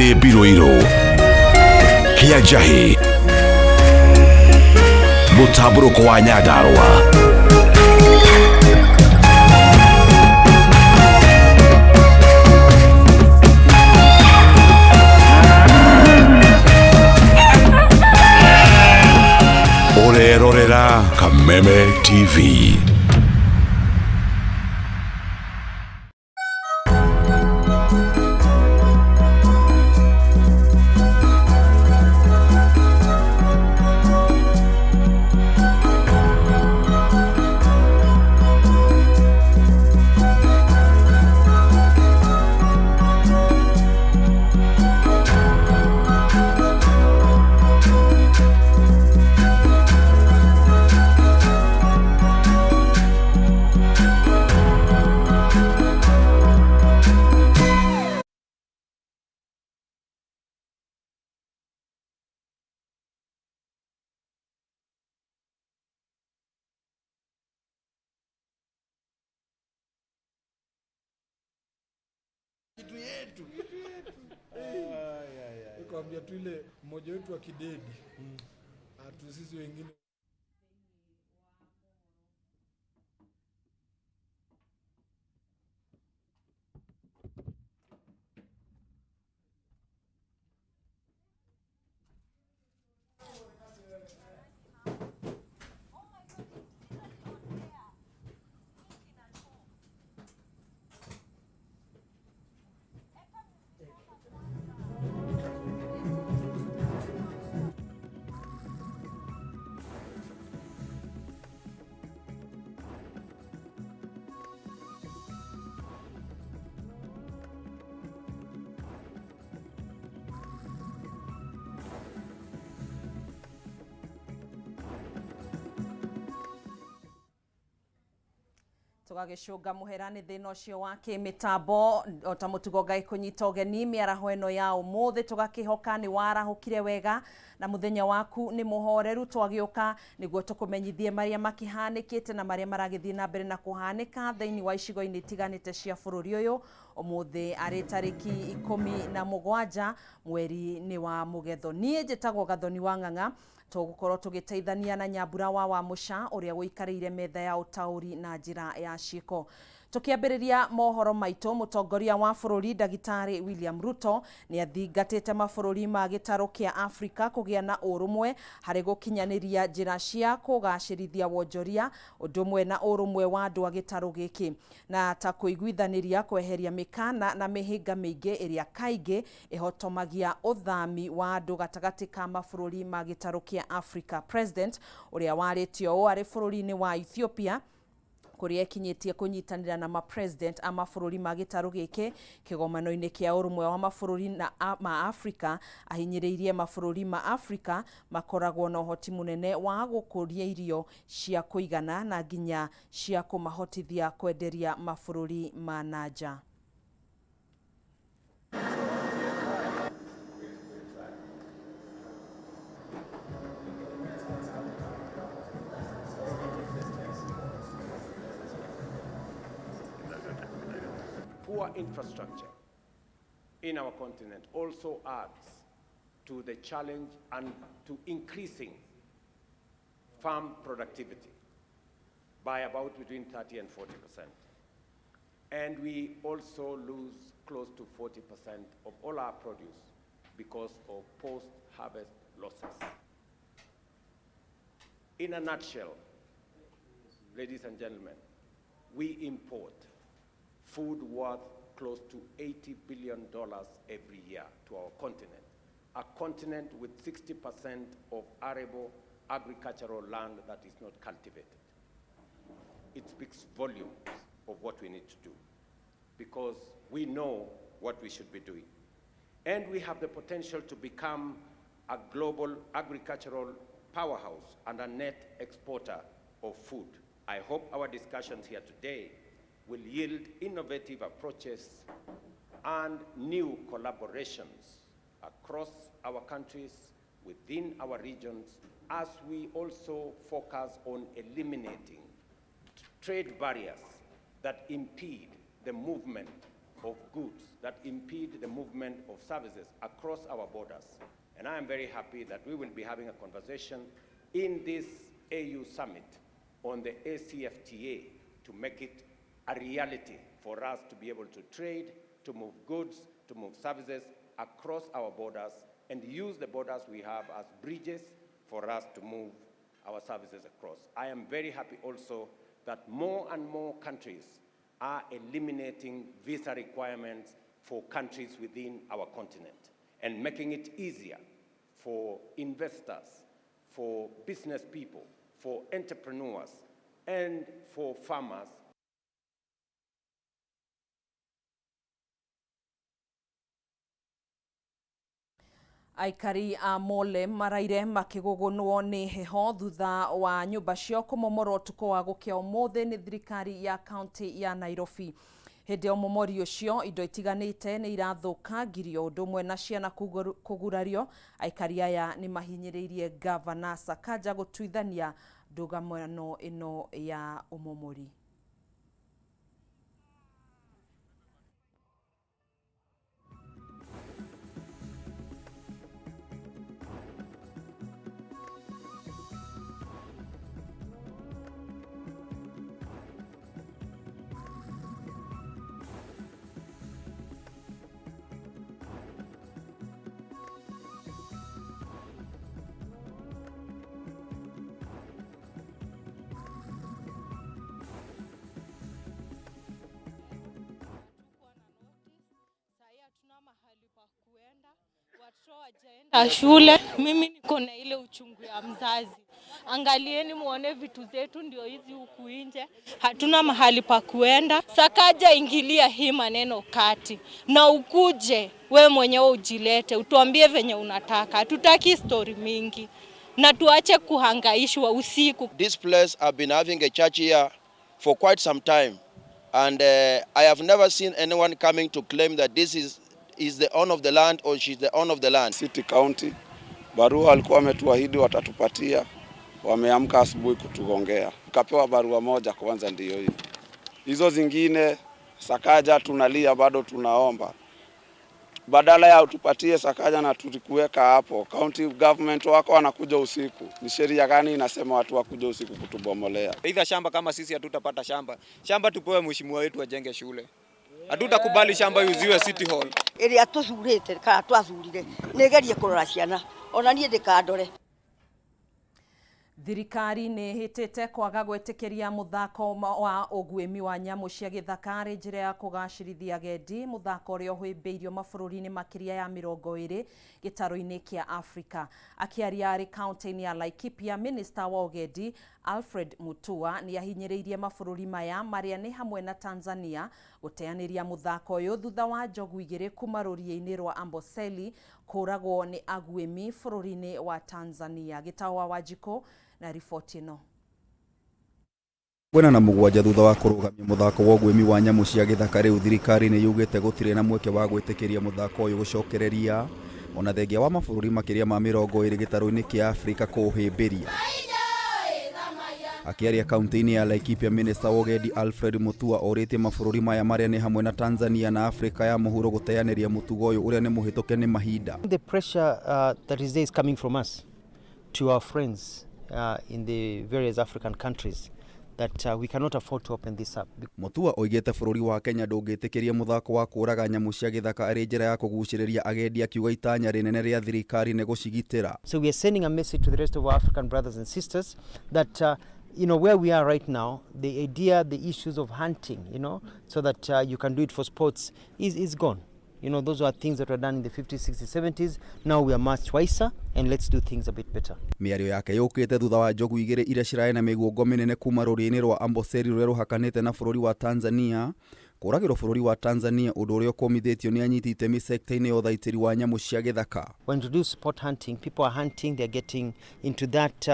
Rũrĩrĩmbĩ Rũirũ, Kĩa Njahĩ, Mũtambũrũko wa Nyandarũa. Ũrerorera Kameme TV. Kitu yetu nikwambia tu ile mmoja wetu wa kidedi atu sisi wengine. Tũgagĩcũnga mũhera nĩ thĩna ũcio wa kĩmĩtambo o ta mũtugo Ngai kũnyita ũgeni mĩaraho ĩno ya ũmũthĩ, tũgakĩhoka nĩ warahũkire wega na mũthenya waku nĩ mũhoreru. Twagĩũka nĩguo tũkũmenyithie marĩa makĩhanĩkĩte na marĩa maragĩthiĩ na mbere na kũhanĩka thĩinĩ wa icigo-inĩ itiganĩte cia bũrũri ũyũ. Ũmũthĩ arĩ tarĩki 17 mweri nĩ wa Mũgetho. Niĩ njĩtagwo Gathoni wa Ng'ang'a, tũgũkorwo tũgĩteithania na Nyambura wa Wamũca ũrĩa ũikarĩire metha ya ũtaũri na njĩra ya ciĩko. Tũkĩambĩrĩria mohoro maitũ, mũtongoria wa bũrũri ndagĩtarĩ William Ruto nĩ athingatĩte mabũrũri ma gĩtarũ kĩa Afrika kũgĩa na ũrũmwe harĩ gũkinyanĩria njĩra cia kũgacĩrithia wonjoria ũndũ ũmwe na ũrũmwe wa andũ a gĩtarũ gĩkĩ, na ta kũiguithanĩria kweheria mĩkana na mĩhĩnga mĩingĩ ĩrĩa kaingĩ ĩhotomagia ũthami wa andũ gatagatĩ ka mabũrũri ma gĩtarũ kĩa Afrika. President ũrĩa warĩtie ũũ arĩ bũrũri-inĩ wa Ethiopia kũrĩa ekinyĩtie kũnyitanĩra na ma-president a mabũrũri ma gĩtarũ gĩkĩ kĩgomano-inĩ kĩa ũrũmwe wa mabũrũri ma Afrika. Ahinyĩrĩirie mabũrũri ma Afrika makoragwo na ũhoti mũnene wa gũkũria irio cia kũigana na nginya cia kũmahotithia kwenderia mabũrũri ma na nja. Poor infrastructure in our continent also adds to the challenge and to increasing farm productivity by about between 30 and 40%. And we also lose close to 40% of all our produce because of post-harvest losses. In a nutshell, ladies and gentlemen, we import food worth close to $80 billion every year to our continent, a continent with 60% of arable agricultural land that is not cultivated. It speaks volumes of what we need to do, because we know what we should be doing. And we have the potential to become a global agricultural powerhouse and a net exporter of food. I hope our discussions here today will yield innovative approaches and new collaborations across our countries, within our regions, as we also focus on eliminating trade barriers that impede the movement of goods that impede the movement of services across our borders. And I am very happy that we will be having a conversation in this AU summit on the ACFTA to make it a reality for us to be able to trade, to move goods, to move services across our borders and use the borders we have as bridges for us to move our services across. I am very happy also that more and more countries are eliminating visa requirements for countries within our continent and making it easier for investors, for business people, for entrepreneurs, and for farmers. Aikari a Mole maraire makĩgũgũnwo nĩ heho thutha wa nyũmba ciao kũmomorwo ũtukũ wa gũkĩa ũmũthĩ nĩ thirikari ya kaunti ya Nairobi. Hĩndĩ ya ũmomori ũcio indo itiganĩte nĩ irathũkangirio ũndũ ũmwe na ciana kũgurario. Aikari aya nĩ mahinyĩrĩirie Gavana Sakaja gũtuithania ndũgamano ĩno ya ũmomori. Shule mimi niko na ile uchungu ya mzazi. Angalieni muone vitu zetu ndio hizi huku nje, hatuna mahali pa kuenda. Sakaja, ingilia hii maneno kati na ukuje we mwenyewe ujilete, utuambie venye unataka. Hatutaki story mingi na tuache kuhangaishwa usiku. This place I've been having a church here for quite some time and I have never seen anyone coming to claim that this is the owner of the land or she's the owner of the land. City County barua walikuwa wametuahidi watatupatia, wameamka asubuhi kutugongea. Tukapewa barua moja kwanza, ndiyo hiyo. Hizo zingine Sakaja tunalia bado tunaomba. Badala ya utupatie Sakaja na tulikuweka hapo, county government wako wanakuja usiku. Ni sheria gani inasema watu wakuja usiku kutubomolea? Either shamba kama sisi hatutapata shamba. Shamba tupewe mheshimiwa wetu ajenge shule. Hatutakubali shamba iuziwe City Hall. Ĩrĩa tũthurĩte kana twathurire nĩgerie kũrora ciana ona niĩ ndĩkandore. Thirikari nĩ ĩhĩtĩte kwaga gwĩtĩkĩria mũthako wa ũguĩmi wa nyamũ cia gĩthaka arĩ njĩra ya kũgacĩrithia agendi, mũthako ũrĩa ũhĩmbĩirio mabũrũri-inĩ makĩria ya 20 gĩtarũ-inĩ kĩa Afrika. Akĩaria arĩ kaunti-inĩ ya Laikipia, minista wa ũgendi Alfred Mutua nĩ ahinyĩrĩirie mabũrũri maya marĩa nĩ hamwe na Tanzania gũteanĩria mũthako ũyũ thutha wa njogu igĩrĩ kuma rũriĩ-inĩ rwa Amboseli kũragwo nĩ aguĩmi bũrũri-inĩ wa Tanzania. Gĩtaũ wa Wanjikũ na riboti ĩno. 47 thutha wa kũrũgamia mũthako wa ũguĩmi wa nyamũ cia gĩthaka rĩu thirikari nĩ yugĩte gũtirĩ na mweke wa gwĩtĩkĩria mũthako ũyũ gũcokereria ona thengia wa mabũrũri makĩria ma 20 gĩtarũ-inĩ kĩa Afrika kũũhĩmbĩria. Akĩaria kaunti-inĩ ya Laikipia, minista wa ũgendi Alfred Mutua orĩtie mabũrũri maya marĩa nĩ hamwe na Tanzania na Afrika ya mũhuro gũteanĩria mũtugo ũyũ ũrĩa nĩ mũhĩtũke nĩ mahinda. The pressure that is there is coming from us to our friends in the various African countries that we cannot afford to open this up. Mutua oigĩte bũrũri wa Kenya ndũngĩtĩkĩria mũthako wa kũraga nyamũ cia gĩthaka arĩ njĩra ya kũgucĩrĩria agendi, akiuga itanya rĩnene rĩa thirikari nĩ gũcigitĩra. So we are sending a message to the rest of our African brothers and sisters that you know where we are right now, the idea, the issues of hunting, you know, so that you can do it for sports is gone. You know, those are things that were done in the 50s, 60s, 70s. Now we are much wiser and let's do things a bit better. Mĩario yake yũkĩte thutha wa njogu igĩrĩ iria cirarĩ na mĩguongo mĩnene kuma rũriĩ-inĩ rwa Amboseli rũrĩa rũhakanĩte na bũrũri wa Tanzania kũragĩrwo bũrũri wa Tanzania, ũndũ ũrĩa ũkũmithĩtio nĩ anyiti itemi sekta-inĩ ya ũthaitĩri wa nyamũ cia gĩthaka. When you do sport hunting, people are hunting, they're getting into that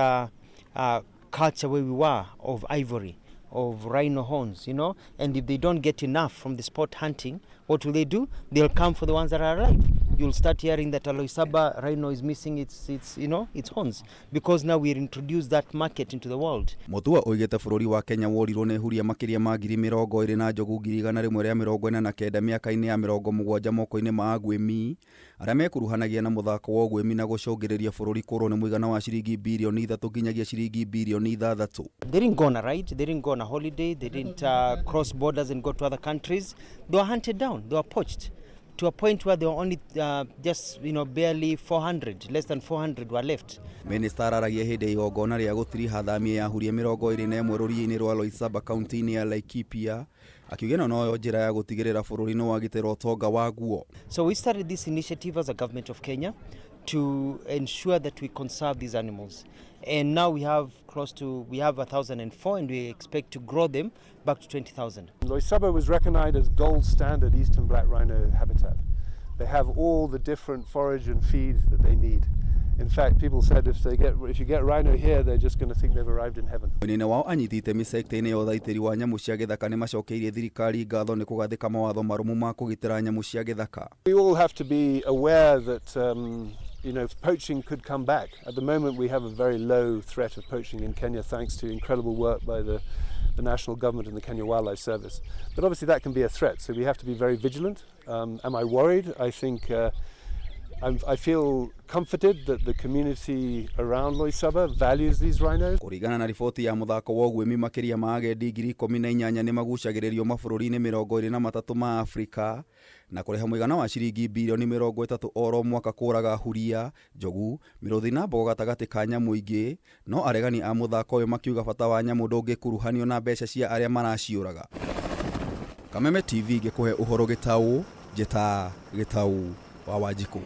culture where we were of ivory, of rhino horns, you know, and if they don't get enough from the sport hunting, what will they do? They'll come for the ones that are alive. You'll start hearing that Loisaba rhino is missing its you know its horns because now we introduced that market into the world. Mutua oigĩte bũrũri wa Kenya worirwo nĩ huria makĩria ma 20,000 na njogu 149,000 mĩaka-inĩ ya 70 moko-inĩ ma aguĩmi arĩa mekuruhanagia na mũthako wa ũguĩmi na gũcũngĩrĩria bũrũri kũrwo nĩ mũigana wa ciringi birioni 3 nginyagia ciringi birioni 6. They didn't go on a ride, they didn't go on a holiday, they didn't cross borders and go to other countries. They were hunted down, they were poached to a point where there were only just barely 400, less than 400 were left. Minista araragia hĩndĩ ya igongona rĩa gũtiriha thamia ya huria 21 rũriĩ-inĩ rwa Loisaba kaunti-inĩ ya Laikipia akiuga ĩno noyo njĩra ya gũtigĩrĩra bũrũri nĩ wagitĩra ũtonga waguo. So we started this initiative as a government of Kenya to ensure that we conserve these animals. And now we have close to, we have 1,004 and we expect to grow them back to 20,000. Loisaba was recognized as gold standard eastern black rhino habitat. They have all the different forage and feed that they need. In fact, people said if you get rhino here, they're just going to think they've arrived in heaven. Mwena-inĩ wao anyiti itemi sekta-inĩ ya ũthaitĩri wa nyamũ cia gĩthaka nĩ macokeirie thirikari ngatho nĩ kũgathĩka mawatho marũmu ma kũgitĩra nyamũ cia gĩthaka. We all have to be aware that poaching could come back. At the moment, we have a very low threat of poaching in Kenya, thanks to incredible work by the national government and the Kenya Wildlife Service. But obviously that can be a threat, so we have to be very vigilant. Am I worried? I think I feel comforted that the community around Loisaba values these rhinos. Kũringana na riboti ya mũthako wa ũguĩmi makĩria ma agendi 18,000 nĩ magucagĩrĩrio mabũrũri-inĩ 23 ma Afrika na kũrĩha mũigana wa ciringi birioni 30 oro mwaka kũraga huria, njogu, mĩrũthi na mbogo gatagatĩ ka nyamũ ingĩ, no aregani a mũthako ũyũ makiuga bata wa nyamũ ndũngĩkuruhanio na mbeca cia arĩa maraciũraga. Kameme TV ngĩkũhe ũhoro gĩtaũ, njĩta Gĩtaũ wa Wanjikũ.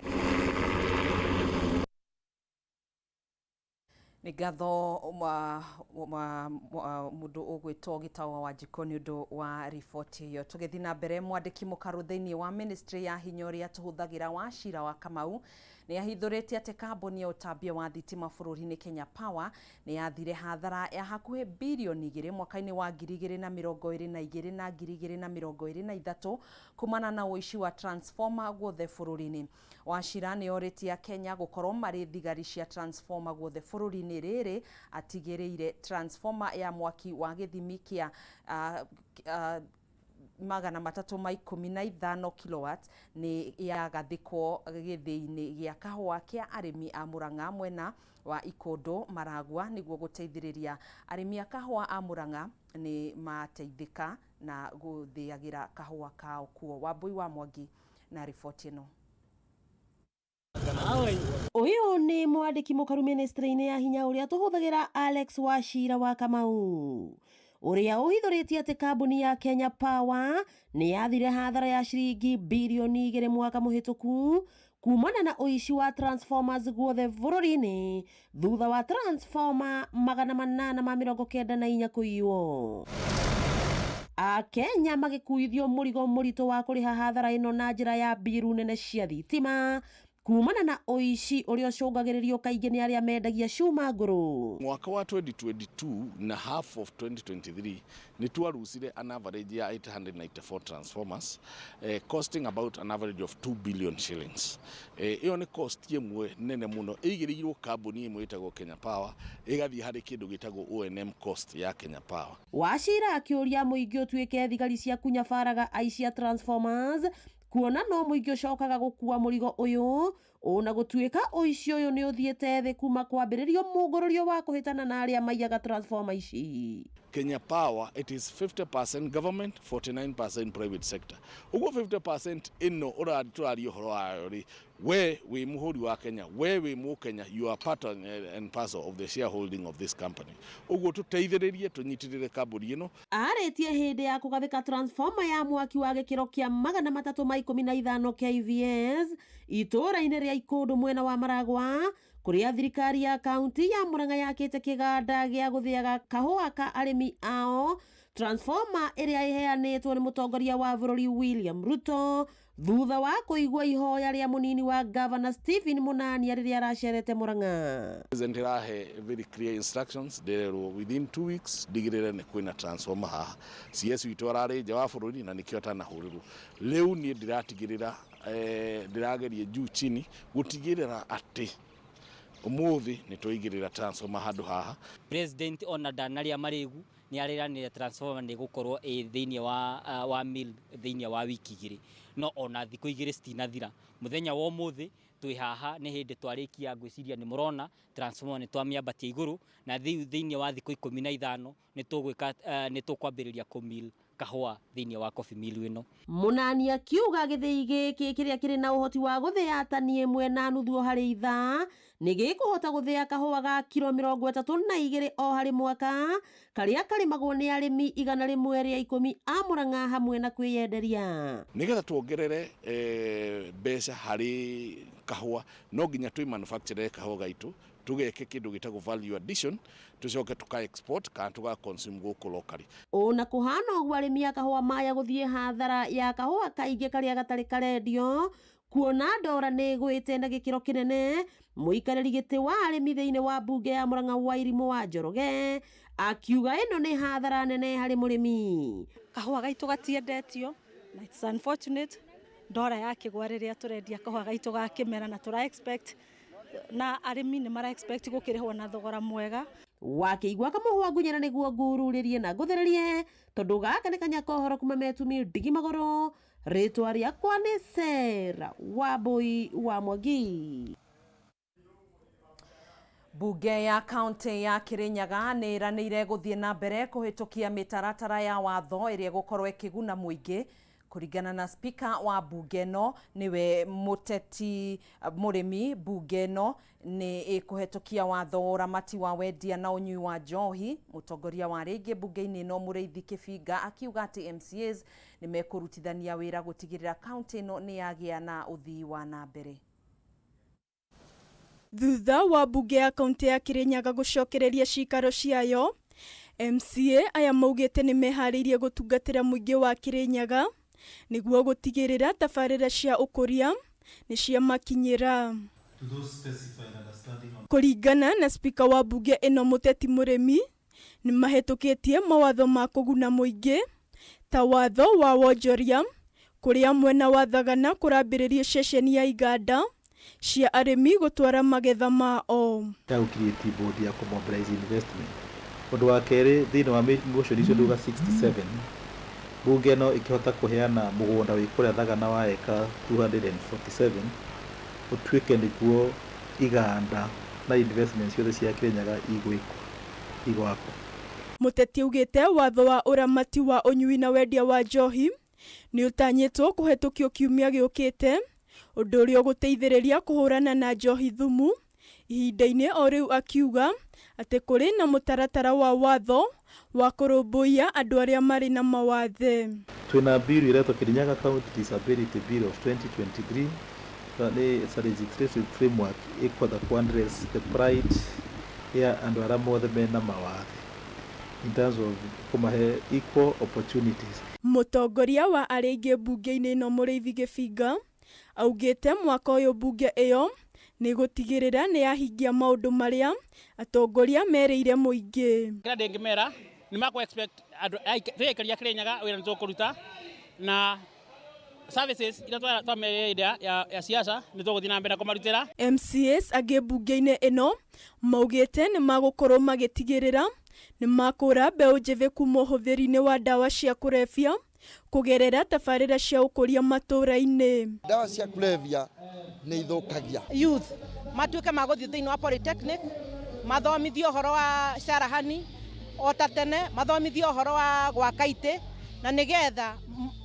Nĩ ngatho mũndũ ũgwĩtwo Gĩtaũ wa Wanjikũ nĩ ũndũ wa riboti ĩyo. Tũgĩthiĩ na mbere, mwandĩki mũkarũ thĩinĩ wa ministry ya hinya ũrĩa tũhũthagĩra wa Wachira wa Kamau nĩ ahithũrĩtie atĩ kambuni ya ũtambia wa thitima bũrũri-inĩ Kenya Power nĩ yathire hathara ya hakuhĩ birioni 2 mwaka-inĩ wa 2022 na 2023 kumana na ũici wa transformer guothe bũrũri-inĩ. Wachira nĩ orĩtie Kenya gũkorwo marĩ thigari cia transformer guothe bũrũri-inĩ rĩrĩ atigĩrĩire transformer ya mwaki wa gĩthimi kĩa 315 kilowatt nĩ yagathĩkwo gĩthĩi-inĩ gĩa kahũa kĩa arĩmi a Murang'a mwena wa Ikondo Maragua nĩguo gũteithĩrĩria arĩmi a kahũa a Murang'a nĩ mateithĩka na gũthĩagĩra kahũa kao kuo. Wambui wa Mwangi na riboti ĩno. Ũyũ nĩ mwandĩki mũkaru ministry-inĩ ya hinya ũrĩa tũhũthagĩra Alex Wachira wa Kamau ũrĩa ũhithũrĩtie atĩ kambuni ya Kenya Power nĩ yathire hathara ya ciringi birioni 2 mwaka mũhĩtũku kumana na ũici wa transformers guothe bũrũri-inĩ thutha wa transformer 894 kũiywo. Akenya magĩkuithio mũrigo mũritũ wa kũrĩha hathara ĩno na njĩra ya mbiru nene cia thitima kumana na ũici ũrĩa ũcũngagĩrĩrio kaingĩ nĩ arĩa mendagia cuma ngũrũ. Mwaka wa 2022 na half of 2023 nĩ twarucire an average ya 894 transformers costing about an average of 2 billion shillings. Ĩyo nĩ cost ĩmwe nene mũno ĩigĩrĩirwo kambuni ĩmwe ĩtagwo Kenya Power ĩgathiĩ harĩ kĩndũ gĩtagwo O&M cost ya Kenya Power. Wachira akĩũria mũingĩ ũtuĩke thigari cia kũnyabaraga aici a transformers kuona no mũingĩ ũcokaga gũkua mũrigo ũyũ ona gũtuĩka ũici ũyũ nĩ ũthiĩte thĩ kuma kwambĩrĩrio mũngũrũrio wa kũhĩtana na arĩa maiyaga transformer ici. Kenya Power, it is 50% government, 49% private sector. Uguo 50% ĩno tũraria ũhoro wayo rĩ, we wĩ mũhũri wa Kenya, we wĩ mũkenya, you are part and parcel of the shareholding of this company. Uguo tũteithĩrĩrie tũnyitĩrĩre kambuni ĩno. Arĩtie hĩndĩ ya kũgathĩka transformer ya mwaki wa gĩkĩro kĩa 315 kVs itũũra-inĩ rĩa Ikũndũ mwena wa Maragua kũrĩa thirikari ya kaunti ya Murang'a yakĩte kĩganda gĩa gũthĩaga kahũa ka arĩmi ao. Transformer ĩrĩa ĩheanĩtwo nĩ mũtongoria wa bũrũri William Ruto thutha wa kũigua ihoya rĩa mũnini wa gavana Stephen Munania rĩrĩa aracerete Murang'a. President irahe very clear instructions ndirerwo within 2 weeks ndigirire nĩ kwĩna transformer haha. CS witũ ararĩ nja wa bũrũri na nĩkĩo atanahũrĩrwo. Rĩu niĩ ndĩratigĩrĩra, ndĩrageria juu chini gũtigĩrĩra atĩ ũmũthĩ nĩ twaigĩrĩra transformer handũ haha. President ona ndanarĩa marĩgu nĩ areranire transformer nĩ gũkorwo ĩ thĩinĩ wa mill thĩinĩ wa wiki 2, no ona thikũ 2 citinathira. Mũthenya wa ũmũthĩ twĩ haha nĩ hĩndĩ twarĩkia. Ngwĩciria nĩ mũrona transformer nĩ twamĩambatia igũrũ, na rĩu thĩinĩ wa thikũ 15 nĩ tũgwĩka, nĩ tũkwambĩrĩria kũmill kahũa thĩinĩ wa coffee mill ĩno. Mũnani akiuga gĩthĩi gĩkĩ kĩrĩa kĩrĩ na ũhoti wa gũthĩa tani 1.5 o harĩ ithaa nĩ gĩkũhota gũthĩa kahũa ga kiro 32 o harĩ mwaka, karĩa karĩmagwo nĩ arĩmi 110 a Murang'a hamwe na kwĩyenderia. Nigetha tuongerere mbeca harĩ kahũa, no nginya twĩ manufacture kahũa gaitũ, tũgeke kĩndũ gĩtagwo value addition, tũcoke tũka export kana tũga consume gũkũ locally. Ona kũhana ũguo, arĩmi a kahũa maya gũthiĩ hathara ya kahũa kaingĩ karĩa gatarĩ karendio kuona ndora nĩ ĩgwĩte na gĩkĩro kĩnene. Mũikarĩri gĩtĩ wa arĩmi thĩinĩ wa mbunge ya Murang'a, Wairimũ wa Njoroge, akiuga ĩno nĩ hathara nene harĩ mũrĩmi. Kahũa gaitũ gatiendetio na it's unfortunate ndora yakĩgwa rĩrĩa tũrendia kahũa gaitũ ga kĩmera, na tũra expect na arĩmi nĩ mara expect gũkĩrĩhwo na thogora mwega. Wakĩigua kamũhwa ngunyĩra nĩguo ngururĩrie na ngũthĩrĩrie, tondũ gaka nĩ kanya kohoro kuma metumi ndigi magũrũ. Rĩtwa rĩakwa nĩ Sera Wambui wa Mwangi. Mbunge ya kaunti ya Kirinyaga nĩ ĩranĩire gũthiĩ na mbere kũhĩtũkia mĩtaratara ya watho ĩrĩa ĩgũkorwo ĩkĩguna mũingĩ. Kũringana na spika wa mbunge ĩno, nĩwe mũteti mũrĩmi, mbunge ĩno nĩ ĩkũhetũkia watho wa ũramati wa wendia na ũnyui wa njohi. Mũtongoria wa rĩngĩ mbunge-inĩ ĩno, Mũrĩithi Kĩbinga, akiuga atĩ MCAs nĩ mekũrutithania wĩra gũtigĩrĩra kaunti ĩno nĩ yagĩa na ũthii wa na mbere. Thutha wa mbunge ya kaunti ya Kirinyaga gũcokereria cikaro ciayo, MCA aya maugĩte nĩ meharĩirie gũtungatĩra mũingĩ wa Kirinyaga nĩguo gũtigĩrĩra tabarĩra cia ũkũria nĩ ciamakinyĩra. Kũringana na spika wa mbunge ĩno, mũteti mũrĩmi, nĩ mahĩtũkĩtie mawatho ma kũguna mũingĩ ta watho wa wonjoria, kũrĩa mwena wa Thagana kũrambĩrĩrio ceceni ya iganda cia arĩmi gũtwara magetha mao. Ya gũ create board ya kũ mobilize investment. Ũndũ wa kerĩ, thĩinĩ wa motion icio nduga 67, bunge ĩno ĩkĩhota kũheana mũgũnda wĩ kũrĩa Thagana wa eka 247 ũtuĩke nĩguo iganda na investment ciothe cia Kirinyaga igwĩkwo, igwakwo. Mũteti augĩte watho wa ũramati wa ũnyui na wendia wa njohi nĩ ũtanyĩtwo kũhetũkio kiumia gĩũkĩte, ũndũ ũrĩa ũgũteithĩrĩria kũhũrana na njohi thumu. Ihinda-inĩ o rĩu, akiuga atĩ kũrĩ na mũtaratara wa watho wa kũrũmbũiya andũ arĩa marĩ na mawathe. Twĩna bill ĩretwo Kirinyaga County Disability Bill of 2023, na nĩ it's a legislative framework ĩkwenda ku address the pride ya andũ arĩa mothe mena mawathe in terms of kũmahe equal opportunities. Mũtongoria wa arĩa aingĩ mbunge-inĩ ĩno, Mũrĩithi Gĩbinga, augĩte mwaka ũyũ mbunge ĩyo nĩ gũtigĩrĩra nĩ yahingia maũndũ marĩa atongoria merĩire mũingĩ. Kĩrĩa ndĩngĩmera nĩ makũ expect andũ twĩ aikaria Kirinyaga, wĩra nĩ tũkũruta na services iria twamerĩire ya siasa nĩ tũgũthiĩ na mbere kũmarutĩra. MCAs angĩ mbunge-inĩ ĩno maugĩte nĩ magũkorwo magĩtigĩrĩra nĩ makũra mbeũ njĩthĩ kuma ũhũthĩri-inĩ wa ndawa cia kũrebia kũgerera tabarĩra cia ũkũria matũũra-inĩ. Ndawa cia kulevya nĩ ithũkagia youth matuĩke magũthiĩ thĩinĩ wa polytechnic, mathomithio ũhoro wa carahani o ta tene, mathomithio ũhoro wa gwaka itĩ na nĩgetha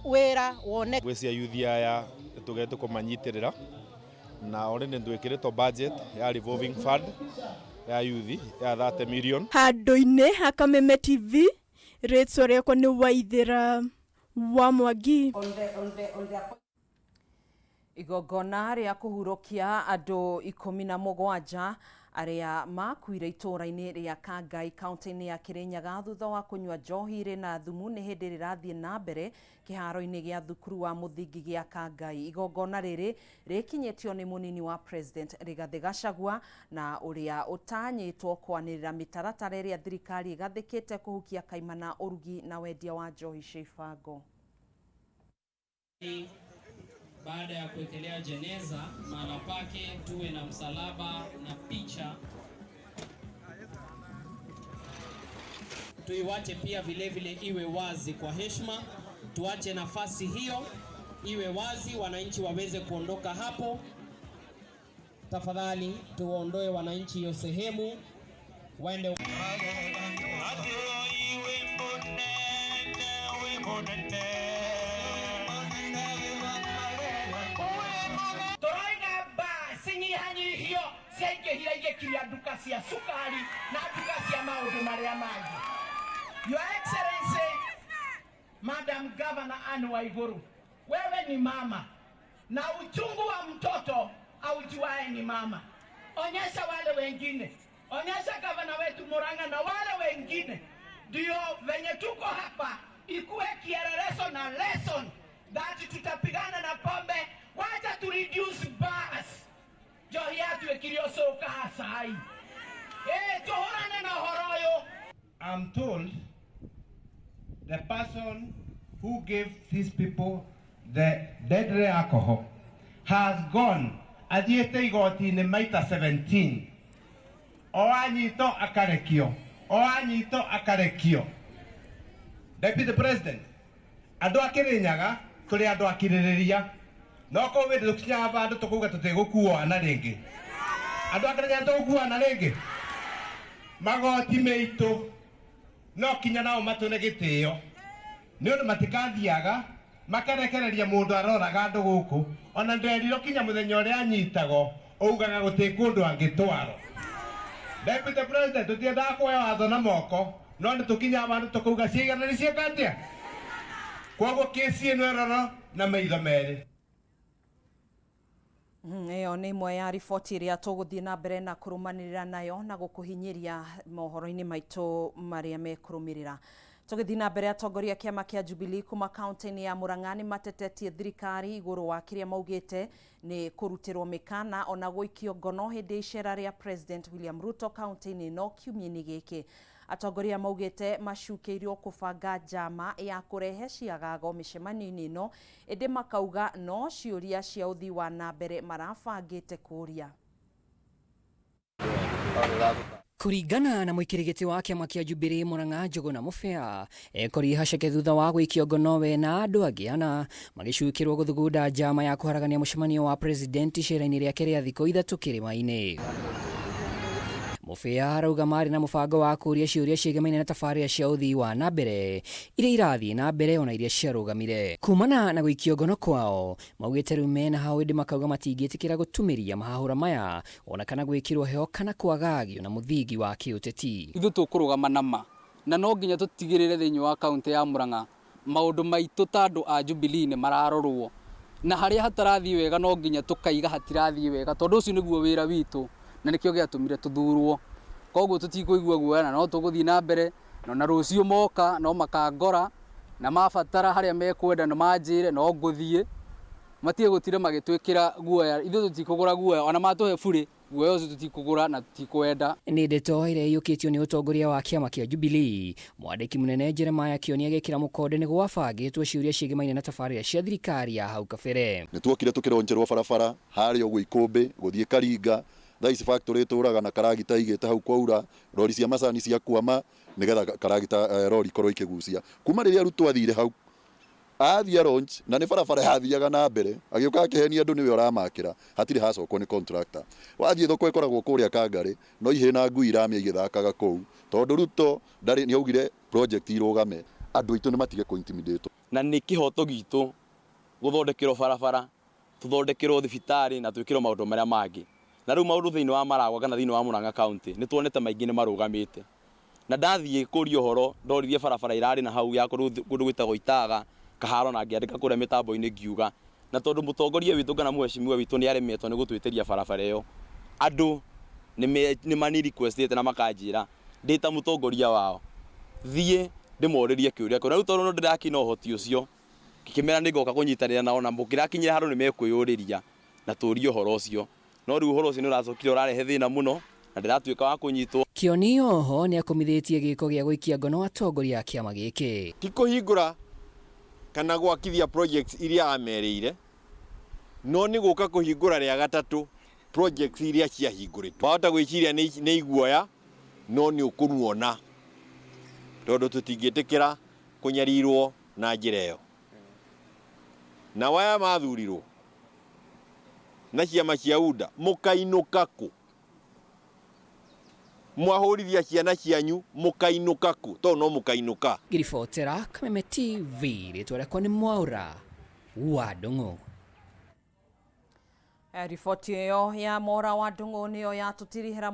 wĩra woneke. Ngwĩciria yuthi aya tũgete kũmanyitĩrĩra na already nĩtwĩkĩrĩtwo budget ya revolving fund ya yuthi ya 30 million. Handũ-inĩ ha Kameme TV, rĩtwa rĩakwa nĩ Waithĩra wa Mwangi. Igongona rĩa kũhurũkia andũ 17. Arĩa makuire itũũra-inĩ rĩa Kangai kaunti-inĩ ya Kirinyaga thutha wa kũnyua njohi ĩrĩ na thumu nĩ hĩndĩ rĩrathiĩ na mbere kĩharo-inĩ gĩa thukuru wa mũthingi gĩa Kangai. Igongona rĩrĩ rĩkinyĩtio nĩ mũnini wa President Rigathĩ Gachagua na ũrĩa ũtanyĩtwo kwanĩrĩra mĩtaratara ĩrĩa thirikari ĩgathĩkĩte kũhukia kaimana ũrugi na wendia wa njohi cia ibango. Baada ya kuwekelea jeneza mahala pake tuwe na msalaba na picha. Tuiwache pia vile vile iwe wazi kwa heshima, tuache nafasi hiyo iwe wazi, wananchi waweze kuondoka hapo. Tafadhali tuwaondoe wananchi hiyo sehemu waende. Tũroiga mbaa cinyihanyihio ciaingĩhire igĩkiria nduka cia cukari na nduka cia maũndũ marĩa mangĩ. Your Excellency, Madam Governor Anne Waiguru, wewe ni mama na uchungu wa mtoto aujuae ni mama. Onyesha wale wengine, onyesha gavana wetu Murang'a na wale wengine, ndio venye tuko hapa ikuwe kielelezo na lesson that tutapigana na pombe. Wacha tu reduce bars njohi yatuĩkire ũcũka cai tũhũrane na ũhoro ũyũ. I'm told the person who gave these people the deadly alcohol has gone athiĩte igoti-inĩ maita 17 o anyitwo akarekio o anyitwo akarekio. Deputy President, andũ a Kĩrĩnyaga tũrĩ andũ akirĩrĩria no kũu hĩndĩ tũkinyaga vandũ tũkauga tũtigũkuana rĩngĩ. Andũ a Kĩrĩnyaga tũgũkuana rĩngĩ magoti meitũ no kinya nao matũne gĩtĩo nĩ ũndũ matikathiaga makarekereria mũndũ aroraga andũ gũkũ ona nderirwo kinya mũthenya ũrĩa anyitagwo augaga gũtĩ kũndũ angĩtwarwo. Deputy President, tũtiendaga kuoya watho na moko no nĩ tũkinyaga vandũ tũkauga ciigana nĩ ciĩka atĩa koguo kĩci ĩno ĩrorwo na maitho merĩ. Ĩyo nĩ ĩmwe ya riboti ĩrĩa tũgũthiĩ na mbere na kũrũmanĩrĩra nayo na gũkũhinyĩria mohoro-inĩ maitũ marĩa mekũrũmĩrĩra. Tũgĩthiĩ na mbere, atongoria a kĩama kĩa Jubilee kuma kaunti-inĩ ya Murang'a nĩ matetetie thirikari igũrũ wa kĩrĩa maugĩte nĩ kũrutĩrwo mĩkana ona gũikio ngono hĩndĩ ya icera rĩa President William Ruto kaunti-inĩ ĩno kiumia-inĩ gĩkĩ. Atongoria maugĩte macukĩirwo kũbanga njama ya kũrehe ciagago mĩcemanio-inĩ ĩno ĩndĩ makauga no ciũria cia ũthii wa na mbere marabangĩte kũria. Kũringana na mũikĩri gĩtĩ wa kĩama kĩa Jubilee Murang'a Njũgũna Mũbĩa ekori haceke thutha wa gũikio ngono we na andũ angĩ ana magĩcukĩrwo gũthugunda njama ya kũharagania mũcemanio wa president icera-inĩ rĩake rĩa thikũ ithatũ kĩrĩma-inĩ. Mũbĩa arauga marĩ na mũbango wa kũũria ciũria ciĩgemaine na tabarĩra cia ũthii wa na mbere iria irathiĩ na mbere ona iria ciarũgamire. Kumana na gũikio ngono kwao maugĩte rĩu mena hau ĩndĩ makauga matingĩtĩkĩra gũtumĩria mahahũra maya ona kana gwĩkĩrwo heho kana kwagagio na mũthingi wa kĩũteti. Ithuĩ tũkũrũgama na ma na no nginya tũtigĩrĩre thĩinĩ wa kaunti ya Murang'a maũndũ maitũ ta andũ a Jubilee nĩ mararorwo na harĩa hatarathiĩ wega no nginya tũkaiga hatirathiĩ wega tondũ ũcio nĩguo wĩra witũ na nĩkĩo gĩatũmire tũthurwo. Koguo tũtikũigua guoya na no tũgũthiĩ na mbere na rũciũ moka no makangora na mabatara harĩa mekwenda no manjĩre no ngũthiĩ matige gũtira magĩtwĩkĩra guoya. Ithuĩ tũtikũgũra guoya ona matũhe burĩ guoya ũcio tũtikũgũra na tũtikwenda. Nĩ ndeto ĩrĩa ĩiyũkĩtio nĩ ũtongoria wa kĩama kĩa Jubilee. Mwandĩki mũnene Jeremiah Kĩoni agĩkĩra mũkonde nĩ gwabangĩtwo ciũria ciĩgemaine na tabarĩra cia thirikari ya hau kabere. Nĩ tuokire tũkĩronjerwo barabara harĩa ũguo Ikũmbĩ gũthiĩ Karinga thaa ici factory ĩtũraga na karagita igĩte hau kwaura rori cia macani cia kwama nĩgetha karagita rori ikorwo ikĩgucia kuma rĩrĩa Ruto athire hau athia launch na nĩ barabara yathiaga na mbere agĩũka akĩhenia andũ nĩwe ũramakĩra hatirĩ hacokwo nĩ contractor. Wathiĩ thoko ĩkoragwo kũrĩa Kangarĩ no ihĩ na ngui iramĩa igĩthakaga kũu tondũ Ruto ndarĩ nĩ augire project irũgame andũ aitũ nĩ matige kũ intimidate. Na nĩ kĩhoto gitũ gũthondekerwo barabara tũthondekerwo thibitarĩ na twĩkĩrwo maũndũ marĩa mangĩ. Na rĩu maũndũ thĩinĩ wa Maragwa kana thĩinĩ wa Murang'a County nĩ tuonete maingĩ nĩ marũgamĩte. Na ndathiĩ kũria ũhoro ndoririe barabara irarĩ na hau ya kũndũ gwĩtagwo Itaga Kaharo na ngĩandĩka kũrĩa mĩtambo-inĩ ngiuga na tondũ mũtongoria witũ kana mheshimiwa witũ nĩ aremetwo nĩ gũtwĩtĩria barabara ĩyo andũ Nĩ mani requestĩte na makanjĩra ndĩ ta mũtongoria wao thiĩ ndĩmorĩrie kĩũria kĩu. Na rĩu tondũ ndĩrakĩna ũhoti ũcio, ngĩkĩmera nĩ ngoka kũnyitanĩra nao, na mũkĩrakinyĩra handũ nĩ mekwĩyũrĩria na tũrie ũhoro ũcio. No rĩu ũhoro ũcio nĩ ũracokire ũrarehe thĩna mũno na ndĩratuĩka wa kũnyitwo. Kĩoni oho nĩ akomithĩtie gĩko gĩa gũikia ngono atongoria a kĩama gĩkĩ. Ti kũhingũra kana gwakithia projects iria amerĩire, no nĩ gũka kũhingũra rĩa gatatũ projects iria ciahingũrĩtwo. Wahota gwĩciria nĩ iguoya, no nĩ ũkũruona, tondũ tũtingĩtĩkĩra kũnyarirwo na njĩra ĩyo. Na waya mathurirwo na ciama cia UDA, mũkainũka kũ? Mwahũrithia ciana cianyu, mũkainũka kũ? Tondũ no mũkainũka. Ngĩribotera Kameme TV, rĩtwa rĩakwa nĩ Mwaũra wa Ndung'u. Riboti ĩyo ya Mwaũra wa Ndung'u nĩyo yatũtirihĩra.